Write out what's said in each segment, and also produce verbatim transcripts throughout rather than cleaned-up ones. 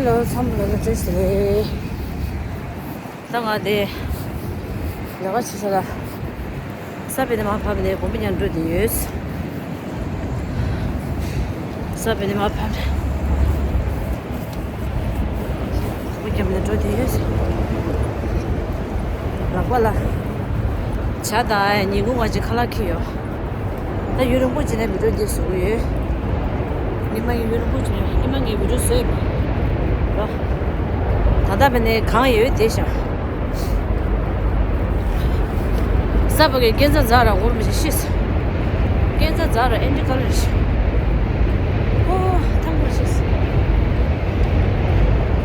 ལོ་མཚམས་ལ་ལ་བྲེས་ཏེ། ད་ང་དེ་ལས་ཀ་བྱེད་ས་ལ་ས་པེ་ནེ་མར་བབས་ནས་དགོན་པ་ཉར་འགྲོ་དེ་ཡོད། ས་པེ་ནེ་མར་བབས་ནས་དགོན་པ་ཉར་ནས་འགྲོ་དེ་ཡོད། ལག་པ་ལ་ཇ་དང་ཉིན་གུང་ང་ཅིག་ཁ་ལག་ཁྱེར་ཡོད། ད་ཡུན་རིང་པོ་ཅིག་ནས་བི་ཌིའོ་འདི་བཟོ་གི་ཡོད། ཉི་མ་ཡུན་རིང་པོ་ཅིག་ནས་ཉི་མ་ངས་བི་ཌིའོ་བཟོས་ཡོད། ད་ལྟ་བས་ནས་གང་ཡོད་དེ་བཞག་ས་བ་གི་སྐས་འཛེག་འཛག་ར་འོར་མི་ཤེས་ཤེས། སྐས་འཛེག་འཛག་ར་ཨེན་ཏི་ཀ་ལར་ཤེས། ཨོ་ཐང་པོ་ཤེས།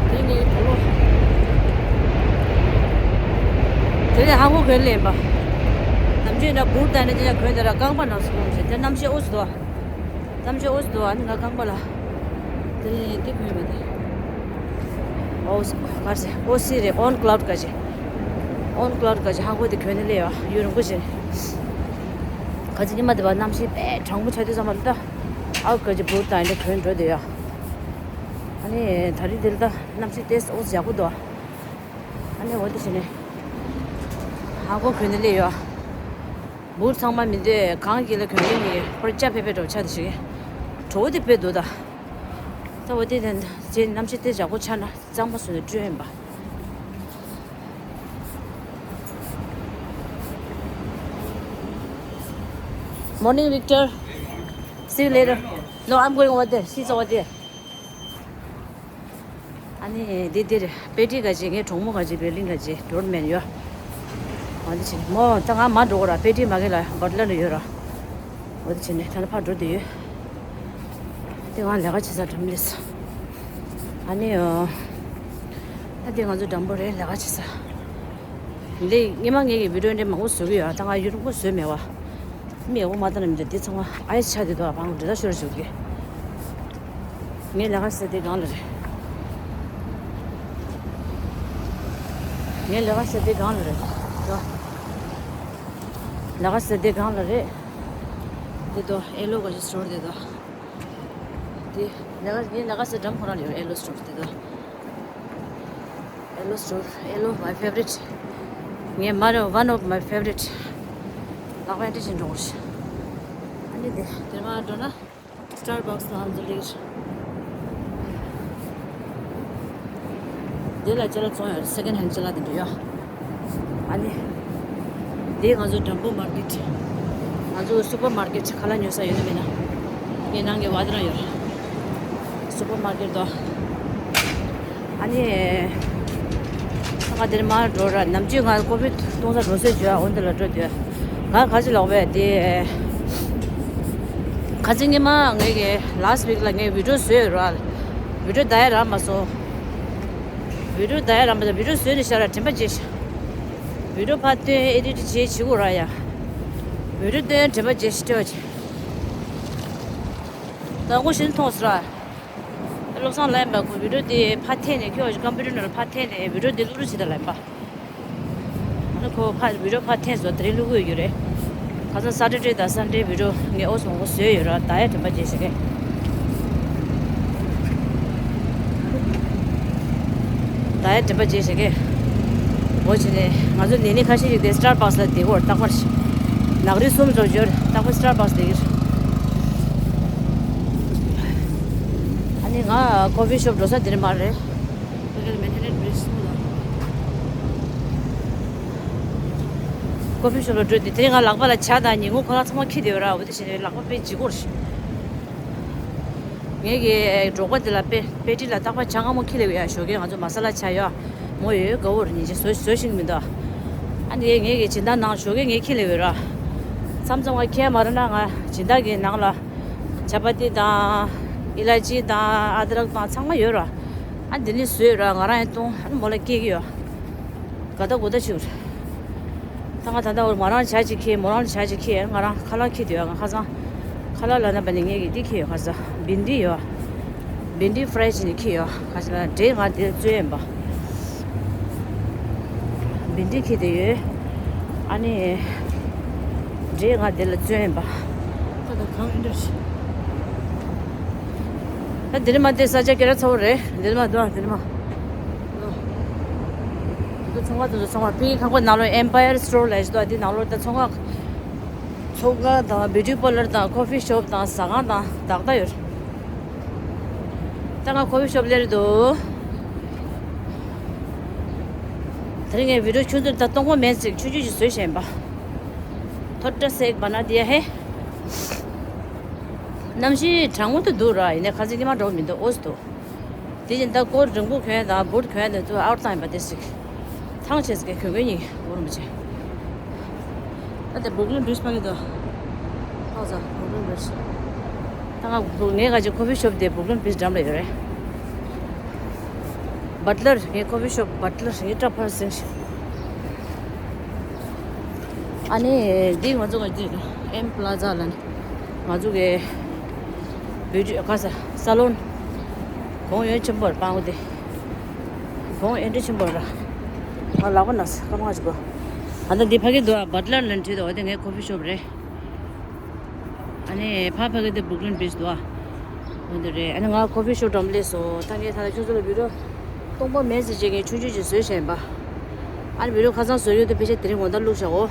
དེ་ངའི་བུ་ལོ། དེ་ནས་ཧ་གོ་གོན་ལེན་པ། ནམ་རྒྱུན་ན་བུར་བཏང་ནས་དེ་ཡང་གོན་དེ་ར་རྐང་པ་ནང་སོང་ཟེར་དེ་རྣམ་ཤེས་ཨོ་སི་དོ། རྣམ་ཤེས་ཨོ་སི་དོ་ཨ་ནི་ང་རྐང་པ་ལ། དེ་དེ་གོན་མེད་དེ། ཨོ་སི་ག་ཟེར་ཨོ་སི་རེད་ཨོན་ཀ་ལའུ་ཌི་ག་ཅེ། ཨོན་ཀ་ལའུ་ཌི་ག་ཅེ་ཧ་གོ་དེ་གོན་ནས་ལས་ཡོད་ཡུན་རིང་པོ་བྱས། ག་ཅེ་ཉི་མ་དེ་བ་རྣམ་ཤེས་དཔེ་དྲང་པོ་ཆགས་དུས་ཙམ་པ་ལ་ད། ཨའུ་ག་ཅེ་བུར་བཏང་ནས་གོན་འགྲོ་དེ་ཡོད། ཨ་ནི་ད་རེས་དེ་ལ་ད་རྣམ་ཤེས་ཏེས་ཨོ་སི་ཡག་པོ་འདུག་ཨ་ནི་འོ་དེ་བྱས་ནས། ཧ་གོ་གོན་ནས་སླེབས་ཡོད། འབུར་ཚང་མ་མི་འདོད་གང་གི་ལ་གོན་གིན་མི་གི་ཕར་སྐྱ་ཕེ་ཕེ་འགྲོ་ཆ་དེ་ཞིག་གི་གྲོ་བོ་དེ་ཕེ་འདུག་ད། ད་འོ་དེ་དེ་རྗེས་རྣམ་ཤེས་ཏེ་ཡག་པོ་ཆགས་ན་གཙང་མ་བཟོས་ནས་སྤྲོད་ཡིན་པ། Morning, Victor. See you later. No, I'm going over there. She's over there. ཨ་ནི་འདི་འདིར་པེ་ཏི་ག་ཅིག་ངའི་གྲོགས་མོ་ག་ཅིག་བེར་ལིན་ག་ཅིག་འགྲོ་མེད་ཡོད། འོ་འདི་བྱས་ནས་མོ་ད་ང་མ་འགྲོ་གོ་ར་པེ་ཏི་མ་གི་ལ་བར་ལ་ནས་ཡོད་ར། འོ་འདི་བྱས་ནས་ད་ནི་ཕར་འགྲོ་འདི་ཡོད། འདི་ང་ལས་ཀ་བྱེད་ས་འགྲམ་ལས་ས། ཨ་ནི་ཨ་འདི་ང་ཚོ་འགྲམ་པོ་རེད་ལས་ཀ་བྱེད་ས། འདི་སྔོན་མ་ངེད་ཀྱི་བི་ཌིའོ་འདི་མང་པོ་བཟོ་གི་ཡོད་ད་ང་ཡུན་རིང་པོ་བཟོས་མེད་བ། མི་ཡག་པོ་མ་ལྟ་ན་མི་འདུག་འདི་ཚང་མ་ཨའི་སི་ཆགས་བསྡད་འདུག་ཨ་ཕང་འདྲེ་ད་ཤོར་བཅུག་གི། ངའི་ལས་ཀ་ཟེར་དེ་གང་ལ་རེད། ངའི་ལས་ཀ་ཟེར་དེ་གང་ལ་རེད། ལས་ཀ་ཟེར་དེ་གང་ལ་རེད། དེ་དོ་ཨེ་ལོ་ག་ཞིག་སོར་དེ་དོ། དེ་ལས་ཀ་ངའི་ལས་ཀ་ཟེར་འགྲམ་ཁོ་རང་ལ་ཡོད་ཨེ་ལོ་སོར་དེ་དོ། ཨེ་ལོ་སོར་ཨེ་ལོ་my favorite། ངའི་མ་རེད་one of my favorite། ལག་པ་འདྲི་བཞིན་འགྲོ་གོ་ཤི། ཨ་ནི་དེ་དེར་མ་འགྲོ་ན། Starbucks ལ་ང་ཚོ་སླེབས། འདི་ལ་ཅ་ལག་བཙོང་ཡོད་second hand ཅ་ལག་དེ་འདྲ་ཡོད། ཨ་ནི། འདི་ང་ཚོ་འགྲམ་པོ་མར་ཀེ་ཊི། ང་ཚོ་སུ་པར་མར་ཀེ་ཊི་ཁ་ལག་ཉོ་ས་ཡོད་ན་མེད་ན། ངའི་ནང་གི་བ་དེ་རང་ཡོད། སུ་པར་མར་ཀེ་ཊི་དོ། ཨ་ནི། ང་དེར་མར་འགྲོ་ར་ནམ་རྒྱུན་ང་ཀོ་ཕི་གཏོང་ས་འགྲོ་སྲོལ་བྱོས་འོན་ཏེ་ལ་འགྲོ་དུས། ང་ག་ཅི་ལོག་པས་དེ། ཁ་སང་ཉི་མ་ངས་ཀྱི་last week ལ་ངས་བི་ཌིའོ་བཟོས་ཡོད་ར། བི་ཌིའོ་ད་ཡ་རག་མ་སོང་། བི་ཌིའོ་ད་ཡ་རག་མ་སོང་བི་ཌིའོ་བཟོས་ནས་ཤར་ར་དྲན་པ་བརྗེད་ཤག་བི་ཌིའོ་ཕར་སྟོན་ཨེ་ཌིཊ་བྱེད་བྱེད་དགོས་ར་ཡ། བི་ཌིའོ་སྟོན་དྲན་པ་བརྗེད་ཤག་སྐྱོ་བྱེད། ད་ངོ་ཤེས་མཐོང་སོང་ར། བློ་བཟང་ལ་ཡིན་པ་ཁོ་བི་ཌིའོ་དེ་ཕར་འཐེན་ནས་ཁྱོད་ཀམ་པུ་ཊར་ནང་ལ་ཕར་འཐེན་ནས་བི་ཌིའོ་དེ་བླུག་རོགས་བྱེད་ད་ལ་ཡིན་པ། ཨ་ནི་ཁོ་ཕར་བི་ཌིའོ་ཕར་འཐེན་སོང་དེ་རིང་བླུག་གི་ཡོད་རེད། ཁ་སང་Saturday དང་Sunday བི་ཌིའོ་ངས་ཨོ་སོང་ཁོ་བཟོས་ཡོད་ར་ད་ཡ་དྲན་པ་བརྗེད་ཤག་གི། ད་ཡ་དྲན་པ་བརྗེད་ཤག་གི། འོ་བྱས་ནས་ང་ཚོ་ནས་ནི་ཁ་ཤས་ཤིག་དེ་Starbucks ལ་བསྡད་ཀྱི་ཡོད་རྟག་པར་ཞིག་ནག་རིལ་གསུམ་ཙམ་ཡོད་རྟག་པར་Starbucks བསྡད་ཀྱི་རེད། ཨ་ནི་ང་ཀོ་ཕི་ཤོབ་འགྲོ་ས་དེ་རིང་མ་རེད། ཀོ་ཕི་ཤོབ་ལ་འགྲོ་དུས་དེ་རིང་ང་ལག་པ་ལ་ཇ་དང་ཉིན་གུང་ཁོ་ན་ཚང་མ་འཁྱེར་བསྡད་ཡོད་ར། འོ་དེ་བྱས་ནས་ལག་པ་དཔེ་ལྗིད་ཁོག་རེད། ངེད་ཀྱི་འབྲོག་པ་དེ་ལ་པེ་པེ་ཏི་ལ་རྟག་པར་ཇ་མངར་མོ་འཁྱེར་སླེབས་ཡ་ཞོགས་ཀས་ང་ཚོ་མ་ས་ལ་ཇ་ཡོད་མོ་ཡོད་དགའ་བོ་རེད་ཉིན་ཞིག་བཟོ་བཟོ་ཤེས་ཀྱི་མི་འདུག་ཨ་ནི་ངེད་ཀྱི་སྦྱིན་བདག་ནང་ཞོགས་ཀས་ངས་འཁྱེར་སླེབས་ཡོད་ར། མཚམས་མཚམས་ང་འཁྱེར་མ་རེད་ན་ང་སྦྱིན་བདག་གི་ནང་ལ་ཇ་པ་ཏི་དང་ཨི་ལ་ཅི་དང་ཨ་དྲག་དང་ཚང་མ་ཡོད་ར། ཨ་འདི་ནི་བཟོས་ར་ང་རང་ཡང་བཏུང་ཨ་ནི་མོ་ལ་སྐྱེལ་གྱི་ཡོད། དགའ་ད་དགོད་ད་ཆུ། ད་ང་ད་ལྟ་ང་རང་ཇ་ཅིག་ཁྱེར་མོ་རང་ལ་ཇ་ཅིག་ཁྱེར་ང་རང་ཁ་ལག་ཁྱེར་དུས་ང་ཁ་སང་ཁ་ལག་ལ་ན་པ་ནི་ངེད་ཀྱི་འདི་ཁྱེར་ཡོད་ཁ་སང་བིན་འདི་ཡོད། བིན་འདི་ཧྥ་རའི་ཅིག་ནི་ཁྱེར་ཡོད་ཁ་སང་འདྲེ་ང་འདིར་བཙོས་ཡིན་པ། བིན་འདི་ཁྱེར་དེ་ཡོད། ཨ་ནི་འདྲེ་ང་འདི་ལ་བཙོས་ཡིན་པ། ད་ད་གང་ཡིན་འདྲ་ཞིག་ད་འདི་ནི་མ་དེ་ས་ཆ་སྐད་གྲགས་ཚ་བོ་རེད། འདི་ནི་མ་འདུག་འདི་ནི་མ། འདི་ཚོང་ཁང་དེ་ཚོ་ཚོང་ཁང་ཕིང་ཁང་པ་ནང་ལོགས་Empire Store ལབ་ཞིག་འདུག་འདི་ནང་ལོགས་ད་ཚོང་ཁང་། ཚོང་ཁང་དང་beauty parlour དང་coffee shop དང་ཟ་ཁང་དང་ཏག་ཏག་ཡོད། ད་ང་coffee shop སླེབས་འདུག་དེ་རིང་ངས་video ཆུང་ཆུང་ད་གཏོང་གོ་མེད་ཅིག་ཆུང་ཆུང་ཞིག་བཟོས་བཞིན་པ། थोड़ा सा एक बना दिया है། གནམ་གཤིས་གྲང་མོ་དུ་འདུག་ར། ཡིན་ནའི་ཁ་སང་ཉི་མ་འགྲོ་མི་འདུག་འོ་སི་འདུག་དེ་བཞིན་ད་སྐོར་རིང་པོ་གྱོན་ཡ་དང་boot གྱོན་ཡ་དེ་ཚོ་out time པ་དེ་ཞིག་ཐང་ཆད་ཟེར་གྱོན་གྱོན་ཡིན་འོ་རིན་པོ་ཆེ། ད་དེ་Brooklyn Bridge ཕ་གི་དོ། ཧོ་ཟ་Brooklyn Bridge། ད་ང་ངའི་ག་ཅིག་coffee shop དེ་Brooklyn Bridge འགྲམ་ལ་ཡོད་རེད། Butler ངའི་coffee shop Butler ངའི་སྐྲ་ཕར་ཟིན་ཞིག་ཨ་ནི་འདི་ང་ཚོ་ག་ཅིག M Plaza ལ་ནི་ང་ཚོ་གི་beauty ག་ས་salon གོང་ཡོན་ཆེན་པོར་སྤང་བ་དེ། གོང་ཨེ་འདྲ་ཆེན་པོ་ར། ང་ལག་པ་ན་ས་སྐར་མ་ཅིག་གོ་ཨ་ད་འདི་ཕ་གི་འདུག་ཨ་Butler ལ་འཁྲིད་དོ། འོ་དེ་ངའི་coffee shop རེད། ཨ་ནི་ཕ་ཕ་གི་དེ་Brooklyn Bridge འདུག་ཨ། འོ་འདི་རེད། ཨ་ནི་ང་coffee shop འགྲམ་སླེབས་སོང་། ད་ངས་ད་ལྟ་ཁྱོད་ཚོ་ལ་video སྟོང་པ་མེད་ཟེར་བྱས་ངས་ཆུང་ཆུང་ཅིག་བཟོས་བཞིན་པ། ཨ་ནི་video ཁ་སང་བཟོས་ཡོད་དུ་ཕལ་ཆེར་དེ་རིང་དགོང་དག་བླུགས་བཞག་འོ།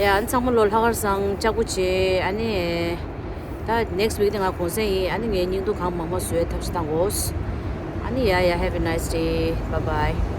ཡ་ཨ་ནི་ཚང་མ་ལོ་ལྷག་དཀར་བཟང་ལྕགས་པོ་བྱེད། ཨ་ནི། ད་next week དེ་ང་གུང་སེང་ཡིན། ཨ་ནི་ངའི་སྙིང་སྡུག་གང་མང་མང་བཟོ་ཡའི་ཐབས་ཤེས་བཏང་དགོས། ཨ་ནི་ཡ་ཡ་have a nice day, bye bye.